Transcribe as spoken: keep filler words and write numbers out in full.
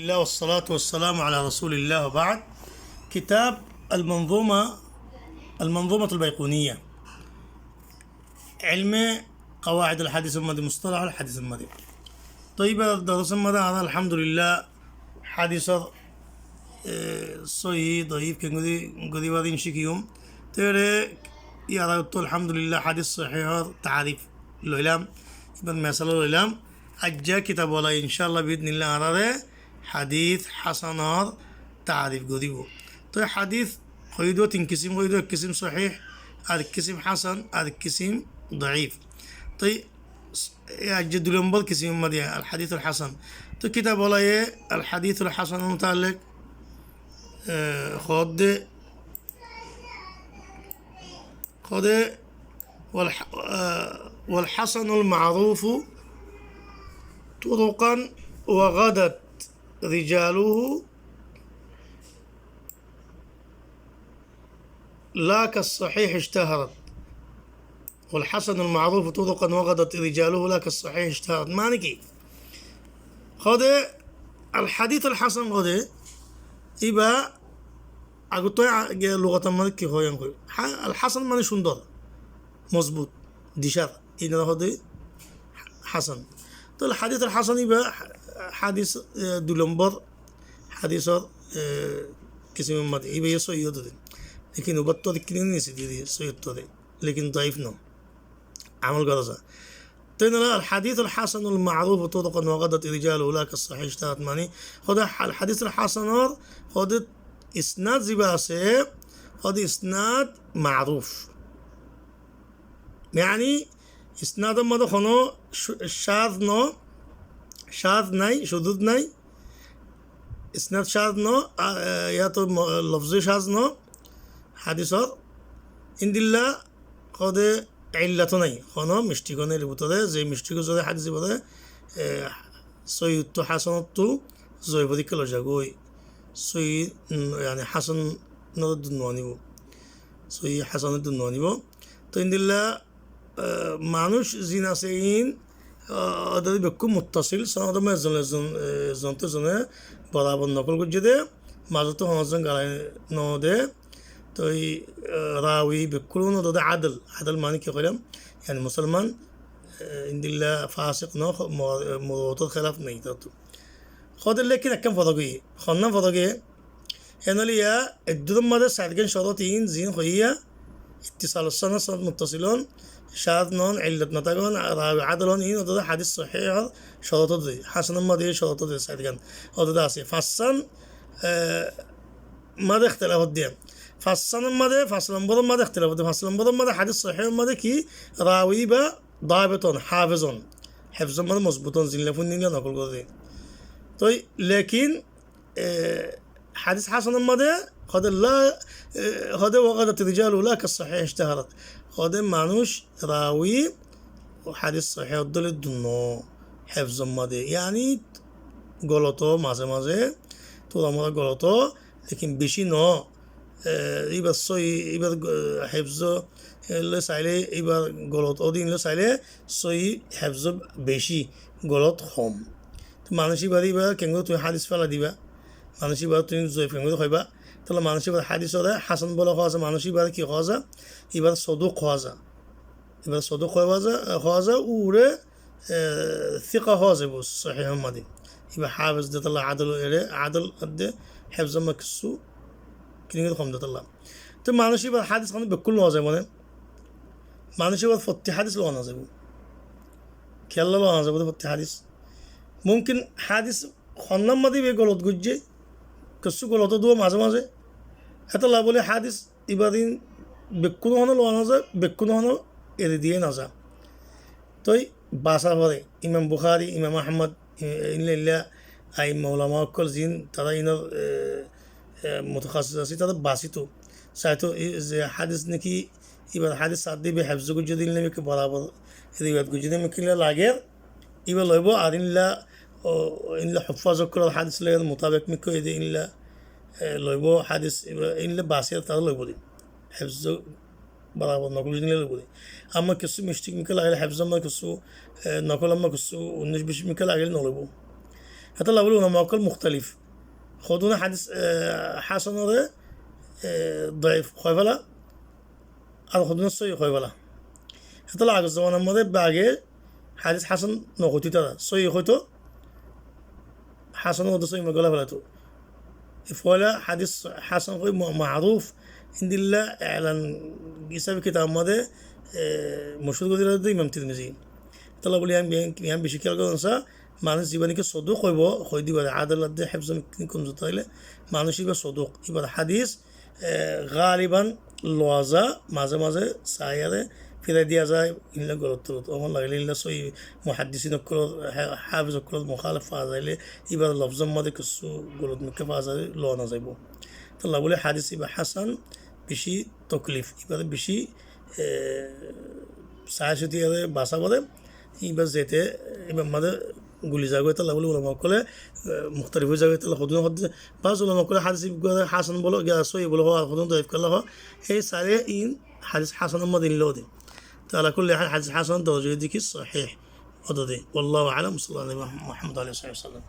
Alhamdulillah, wassalatu wassalamu ala rasulillah, wa ba'd. Kitab al-Manzuma, al-Manzumatul Baiquniya. Ilme qawaid al-hadis or mazé, mustalah al-hadis or mazé. Toi íbar doros or mazé añára alhamdulillah hadisor, e, sóhi, doif, kengori, goribar in cíkiyum. Toi ere, yar age to alhamdulillah hadis sóhihor taarif loilam, íbar mesal loilam. Aijja kitab wala incállah biiznillah añárare hadis hasanor taarif goribo. Toi hadis hoido tin kisim, hoido ek kisim sóhih, ar ek kisim hasan, ar ek kisim doif. Toi e aijja dui lombor kisim mazé al-hadis al-hasan. Toi kitab walaye al-hadis al-hasan or mutaallik, e, hoódde, hoódde, wal, e, wal hasanul ma'rufu turuqan wa ghadat rijaluhu la kas sahih ishtaharat. Wal hasanul ma'rufu turuqan wa ghadat rijaluhu la kas sahih ishtaharat. Mane ki? Hoódde al-hadis al-hasan hoódde íba agottú age lugotor mazé ki hoó yián hoói. Ha-, al-hasan mane cúndor, mozbut, dicár. Inore hoódde hasan. Toi al-hadis al-hasan íba hadis, e, dui lombor hadisor, e, kisimor mazé. Íba yó sóhi óibo de. Lekin ubar tore kine nise de, sóhi óibo de. Lekin doif no. Amol gora za. Toi ere al-hadis al-hasanul ma'rufu turuqan wa ghadat rijaluhu la kas sahih ishtaharat mane, hoódde al-hadis al-hasanor hoódde isnad ziba asé, hoódde isnad ma'ruf. Yáni isnador mazé hono shu-, shaz no, shaz nai, shuzuz nai, isnad shaz no, a, e, yáto mo-, lofzi shaz no, hadisor. Endilla hoódde illat nai, hono misthék nai, er bútore ze misthék or zoriya hadis íbare, e, sóhi ottu, hasan ottu, zoif or dikká loi zagói. Sóhi, mm, yáni hasan or dun no anibo. Sóhi hasan or dun no anibo. Toi endilla, e, manúic zin asé in, e, ódde bekkún muttasil, sonodor mazé ezon, ezon, e, ezon ottu ezone borabor nokol goijjé de, mazottu honozon galai no de. Toi, e, rawi bekkún ódde adil, adil mane ki hoilam? Yáni musolman, e, endilla fasik no, mo-, e, muruwotor helaf nai tattú. Hoódde lekin ekkán forok óiye, honnán forok óiye, Héen óile yá, eddúr mazé sairgán corot iín ziín hoiyé, ittisalor sanad, sanad muttasil on, caz no on, illot no táke, rawi adil on, iín ódde hadis sohíhor corot ódde, hasanor mazé corot ódde sairgán ódde asé. Fañssán, e, mazé ektelaf ódde. Fañssánor mazé, fañs lomboror mazé ektelaf ódde. Fañs lomboror mazé hadis sohíhor mazé ki rawi íba dabit on, háfez on. Héfzor mazé mozbut on, ziín loi fúinní loi nokol goré. Toi, lekin, e, hadis hasanor mazé hoódde la, e, hoódde wagadat rijaluhu la kas sohíh ishtaharat. Hoódde manúic rawi hadis sohíhor dóilla dun no héfzor mazé. Yáni golot ó mazé mazé, tura mura golot ó, lekin beci no. E, íbar sóhi, íbar, e, héfzo, e, loi sailé, íbar golot ó din loi sailé, sóhi héfzo beci, golot hom. Toi manúic íbare íba kengóri tuñí hadis félai diba? Manúic íbare tuñí zoif kengóri hoiba? Toile manúic íbar hadis ore hasan bole hoó za, manúic íbare ki hoó za? Íbare soduk hoó za. Íbare soduk hoó za, hoó za, uore, e, sika hoó zaibo, sohíhor mazé. Íba háfez de tolla, adil ere, adil de, héfzor mazé kessú kengóri hom de tolla. Toi manúic íbar hadis hon bekkún lowa zaibo né? Manúic íbar fottí hadis lowa no zaibo. Kiyólla lowa no zaibo de fottí hadis? Mumkin hadis honnán mazé íba golot goijjé, kessú golot ó de mazé mazé. Hétolla bóli hadis íbar iín bekkún hone lowa no za, bekkún hone eri diya no za. Toi basar fore Imam Bukhari, Imam Ahmad, e, eilla eilla aimma ulama ókkol ziín, tara iínor, e, e, mutakhasis asé, tara basito. Saito, e, ze hadis niki, íbar hadis sadde íba héfzo goijjé de iín loi ki borabor riwayat goijjé de iín loi ki lager, íba loibo, ar iín loi, o, iín loi huffaz ókkolor hadis loi mutabek mikká de iín loi, e, loibo hadis, íba iín loi basi tara loibo de. Héfzo borabor nokol goijjé de iín loi loibo de. Amma kessú misthék mikká lagile héfzor mazé kessú, e, nokolor mazé kessú unnic bic mikká lagile no loibo. Hétolla bóli ulama ókkol muktalif. Hodún hádis, e, hásanoré, e, doif hoi féla, ar hodún sóiyi hoi féla. Hétolla agor zomanar modé bage hádis hásan no hoitó tará, sóiyi hoitó, hásan hoitó, sóiyi modé gola félaitó. E foila hádis hásan hoi ma-, maruf, endilla elan hísabe kitab modé, e, mochhur gorí diyé Imam Tirmizi. Hétolla bóli yián, yián, yián beci kéyal goron sa, manúic zibá niki soduk hoibo, hoi dibar adalot de, héfzot komzur táile, manúic ibá soduk, ibar hádis, e, galiban lowa za, maze maze saiyóre firai diya za, endilla golot tolot. Omor lagile endilla sóiyi muhaddisin ókkolor, há-, háfiz ókkolor mukhalef fa zaile, ibar lofzor modé kessú golot mikká fa zaile, lowa no zaibo. Hétolla bóli hádis ibá hásan beci toklif, ibáre beci, e, sai sóti ore basa fore, ibá zete, ibár modé guli zagói, hétolla bóli ulama ókkole, e, muktalif ói zagói, hétolla hodún hodún, baz ulama ókkole hádis ibáre hásan bóli, giya sóiyi bóli hoó, ar hodún doif holla hoó, ei sare in hádis hásanor modé in lode. Te ala kulli hál hádis hásan doroja diki sahih ódde. Wallahu a'lam, sallallahu ala Muhammad wa ala alihi wa sahbihi wa sallam.